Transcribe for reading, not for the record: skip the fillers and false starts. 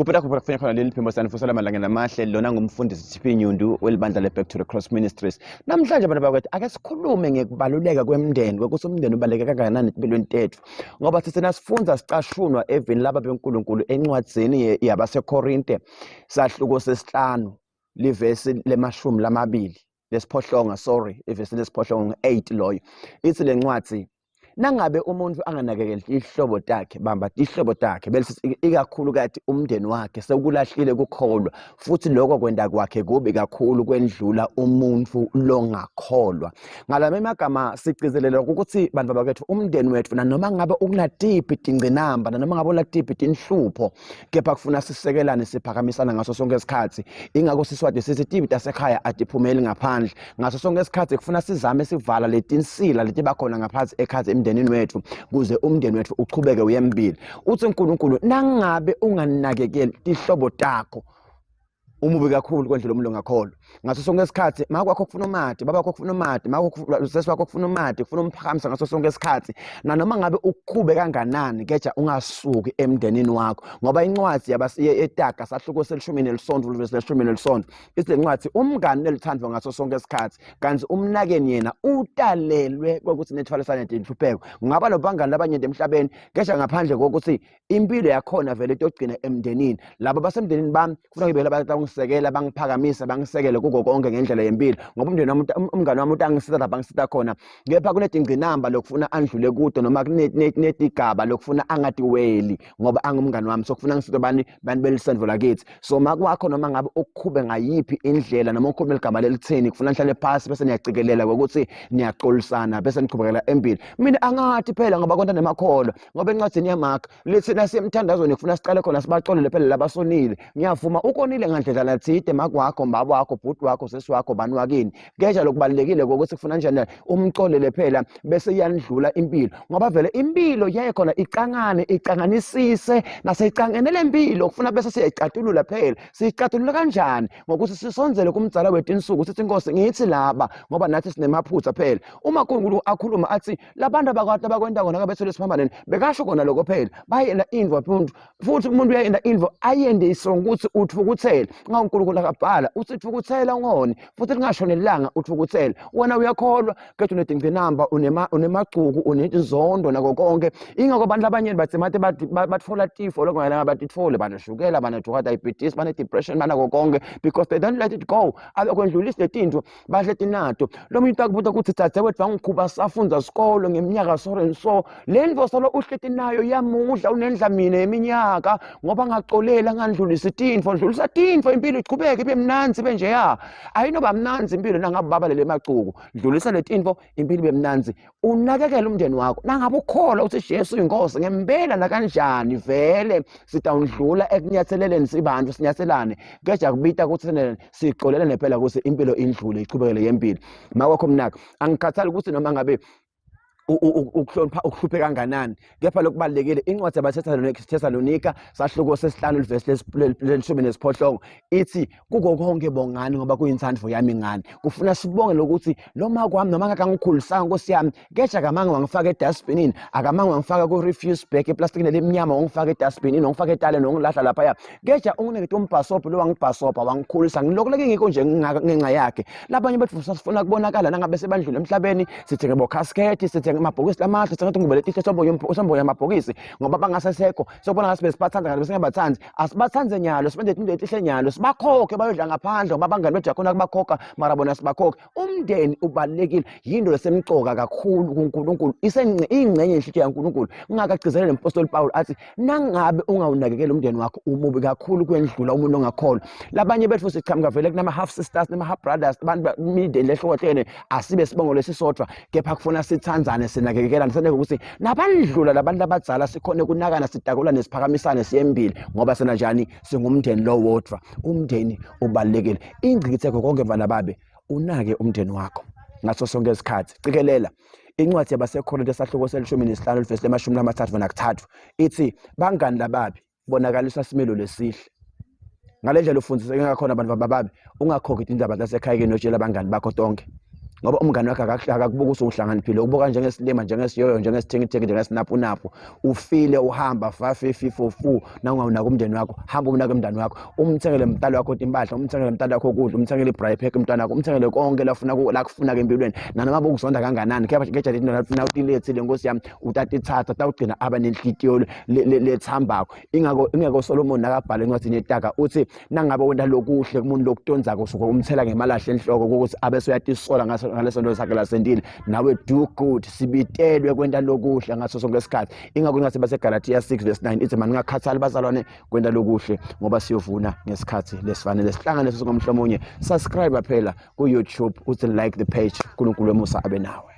Kuphi lapho kufika khona leli phimbo sanifusela amalangeni amahle lona ngumfundisi TP Nyundu welibandla le-Back to the Cross Ministries. Namhlanje abantu bakwethu ake sikhulume ngekubaluleka kwemndeni kwekuthi umndeni ubaluleke kangakanani empilweni tethu ngoba sithina sifundza sicashunwa evini laba beNkulunkulu encwadzini yabaseKorinte sahluko sesihlanu livesi lemashumi lamabili lesiphohlonga sorry ivesi lesiphohlongo ngu-8 loyo ithi le ncwadi nangabe umuntu anganakekeli tihlobo takhe bamba tihlobo takhe bese ikakhulukati umndeni wakhe sekulahlile kukholwa futhi lokho kwenda kwakhe kubi kakhulu kwendlula umuntu longakholwa ngalama magama sigcizelela ukuthi bantu bakwethu umndeni wethu nanoma ngabe ukunatiphi tingcinamba nanoma ngabe unatiphi tinhlupho kepha kufuna sisekelane siphakamisana ngaso sonke isikhathi ingakho siswati sithi tibi tasekhaya atiphumeli ngaphandle ngaso sonke isikhathi kufuna sizame sivala letinsila letiba khona ngaphansi ekhathi emndenini wethu kuze umndeni wethu uchubeke uyembili uthi uNkulunkulu nangabe unganakekeli tihlobo takho umubi kakhulu kwendlela umuntu ongakholwa ngaso sonke isikhathi make wakho kufuna umati baba wakho kufuna umati make sesi wakho kufuna umati kufuna umphakamisa ngaso sonke isikhathi nanoma ngabe ukhube kanganani keja ungasuki emndenini wakho ngoba incwadi yetaga sahluko selishumi nelisonto luvesi leshumi nelisonto ithi le ncwadi umngani nelithandwa ngaso sonke isikhathi kanti umnakeni yena utalelwe kokuthi nethwalisane tinhlupheko ngaba nobangani labanyenti emhlabeni kesha ngaphandle kokuthi impilo yakhona vele itogcina emndenini labo basemndenini bami kufuna ngibele abantu abangisekela bangiphakamisa bangisekele kuko konke ngendlela yempilo ngoba umndeni wami um, umngane wami utangisiza lapha ngisita khona kepha kunetingqinamba lokufuna andlule kude noma kunetigaba lokufuna angatiweli ngoba angumngane wami so kufuna ngisite bani bantu belisendvo lakithi so makwakho noma ngabe ukukhube ngayiphi indlela noma ukhulume ligama lelithini kufuna nihlale phasi bese niyacikelela ngokuthi niyaxolisana bese niqhubekela empilo mina angathi phela ngoba konta nemakholwa ngoba encwadini yaMark lithi nasemthandazweni kufuna siqale khona sibaxolele phela labasonile ngiyavuma ukonile ngandlela thide makwakho mbaba wakho bhuti wakho sesi wakho bani wakini keja lokubalekile kokuthi kufuna njani umxolele phela bese iyandlula impilo ngoba vele impilo yaye khona icangane icanganisise naseyicangene le mpilo kufuna bese siyayicatulula phela siyicatulula kanjani ngokuthi sisondzele kumdzala wetinsuku sithi inkosi ngithi laba ngoba nathi sinemaphutha phela uma uNkulunkulu akhuluma athi labantu abakade abakwenta kona kabethole esiphambaneni bekasho kona lokho phela bayena indvo umuntu futhi umuntu uyayenda indvo ayende isongo ukuthi uthukuthele nxa uNkulunkulu akabhala uthi thukuthela ungoni futhi lingashoni ilanga uthukuthele wena uyakholwa kodwa unedingcinamba unema unemagcuku unenzondo nako konke ingakho abantu abanye bathi mate bathola tifo lokungalanga batithole baneshukela bane-diabetes bane-depression banako konke because they don't let it go abekwendlulisi letinto bahle tinato lo muntu akubuta ukuthi dzadzewethu wangikhuba safundza sikolo ngeminyaka so and so le ndvo solo uhleti nayo yamudla unendla mina yeminyaka ngoba ngacolela ngandlulisa tintfo ndlulisa tintfo impilo ichubeke ibe mnandzi ibe njeya ayinoba mnandzi impilo nangabe babalele emacuku dlulisa le tintfo impilo ibe mnandzi unakekele umndeni wakho nangabe ukholwa ukuthi Jesu inkosi ngempela nakanjani vele sitawundlula ekunyatheleleni sibantu sinyathelane keja kubita ukuthi sixolelane phela ukuthi impilo indlule ichubekele yempilo makwakho mnaka angikhathali ukuthi noma ngabe ukuhlonipha ukuhluphe kanganani kepha lokubalulekile incwadi yabaseThesalonika sahluko sesihlanu livesi lelishumi nesiphohlongo ithi kuko konke bongani ngoba kuyintsandvo yami ngani kufuna sibonge lokuthi noma kwami noma ngakangikhulisanga nkosi yami keja akamange wangifaka edustbinini akamange wangifaka ku-refuse bag eplastikini elimnyama wangifaka edustbinini wangifaka etaleni wangilahla laphaya keja unginikete umbhasobho lo wangibhasobha wangikhulisa ngilokuleke ngikho nje ngenxa yakhe labanye bethu sasifuna kubonakala nangabe sebandlule emhlabeni sithenge bokhaskethi sithenge amabhokisi lamahle sithenge tingubo letihle sombonya amabhokisi ngoba bangasesekho sokubona ngathi besibathanda kanti besingabathandi asibathande nyalo sibenze into etihle nyalo sibakhokhe bayodla ngaphandle ngoba abangani bethu yakhona kubakhokha mara bona sibakhokhe umndeni ubalulekile yinto lesemcoka kakhulu kuNkulunkulu isengcenye yenhlitiyo yaNkulunkulu ungakagcizelele umpostoli Paul athi nangabe ungawunakekeli umndeni wakho umubi kakhulu kwendlula umuntu ongakholwa labanye bethu siqhamuka vele kunama half sisters nama half brothers abantu imindeni lehlukahlukene asibe sibongo lesisodwa kepha kufuna sithandzane sinakekelane seneke ukuthi nabandlula labantu abadzala sikhone kunakana sidakulane siphakamisane siyembili ngoba sena njani singumndeni lo wodwa umndeni ubalulekile ingcikitheko konke mfana babe unake umndeni wakho ngaso sonke isikhathi cikelela incwadi yabaseKorinte esahluko selishumi nesihlanu livesi lemashumi lamathathu nakuthathu ithi bangani lababi bonakalisa similo lesihle ngale ndlela ufundiseke ngakhona abantu bababi ungakhokhi indaba zasekhaya ke notshela abangani bakho tonke Ngoba umngani wakho akakubuka usuhlakaniphile, ukubuka njengesilima, njengesiyoyo, njengesithengithenge, njengesinapunapu. Ufile uhamba fa fi fi fo fu, nawungawunaka umndeni wakho, hamba umnake umndeni wakho, umthengele mntala wakho impahla, umthengele mntala wakho ukudla, umthengele i-braai pack umntwana wakho, umthengele konke lafuna lakufuna ke empilweni. Nanoma bokuzonda kanganani, kepha kepha into lafuna utilethile Nkosi yami, utatithatha tawugcina aba nenhlitiyo lethambako. Ingako ingako Solomon nakabhala encwadini yetaka uthi nangabe wenta lokuhle kumuntu lokutonzako usuke umthela ngemalahle enhloko ukuthi abe seyatisola ngaso ngaleso nto sakhe lasentile. Nawe do good, sibitelwe kwenta lokuhle ngaso sonke isikhathi. Ingakho incwadi baseGalatia 6 verse 9 ithi maningakhathali bazalwane kwenta lokuhle ngoba siyovuna ngesikhathi lesifanele. Sihlangane sesingomhlomunye. Subscribe phela ku YouTube uthi like the page. uNkulunkulu wemusa abe nawe.